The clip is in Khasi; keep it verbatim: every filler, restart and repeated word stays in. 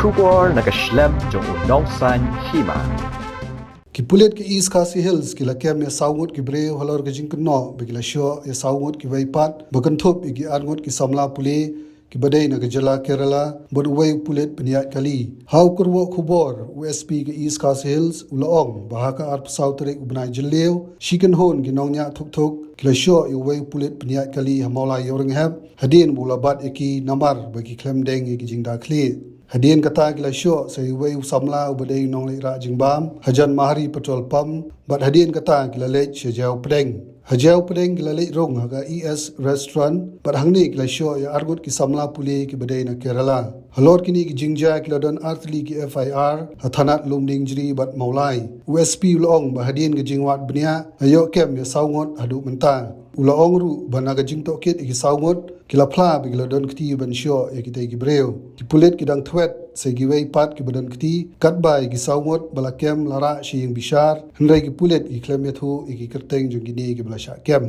Khubor na ka shlem jong u nongsan hima. Ki pulit ka East Khasi Hills ki la kem ïa saw ngut ki briew halor ka jingkynnoh ba ki la shoh ïa saw ngut kiwei pat ba kynthup ïa ki ar ngut ki samla pule ki ba dei na ka jylla Kerala bad uwei u pulit pynïaid kali. Ha u kyrwoh khubor, u S P ka East Khasi Hills u la ong ba ha ka arphew saw tarik u bnai Jylliew, shi kynhun ki nongñiah thuk thuk ki la shoh ïa uwei u pulit pynïaid kali ha Mawlai Ïewrynghep hadien ba u la bat ïa ki namar ba ki khlem deng ïa ki jingda khlieh. Hadien kata ki la shoh sa ïa uwei u samla u ba dei u nongleit rah jingbam hajan Mahari Petrol Pump, bad hadien kata ki la leit sha Jaiaw Pdeng. Ha Jaiaw Pdeng ki la leit rung ha ka E S Restaurant, bad hangne ki la shoh ïa ar ngut ki samla pule ki ba dei na Kerala. Halor kine ki jingjia ki la don ar tylli ki F I R ha thanat Lumdiengjri bad Mawlai. U S P u la ong ba hadien ka jingwad bniah, la ïoh kem ïa saw ngut haduh mynta. U la ong ruh ba na ka jingtohkit ïa ki saw ngut, ki la phla ba ki la don kti ban shoh ïa kitei ki briew. Ki pulit ki dang thwet sa ïa kiwei pat ki ba don kti, katba ïa ki saw ngut ba la kem la rah sha ïing bishar, hynrei ki pulit ki khlem ïathuh ïa ki kyrteng jong kine ki ba la shah kem.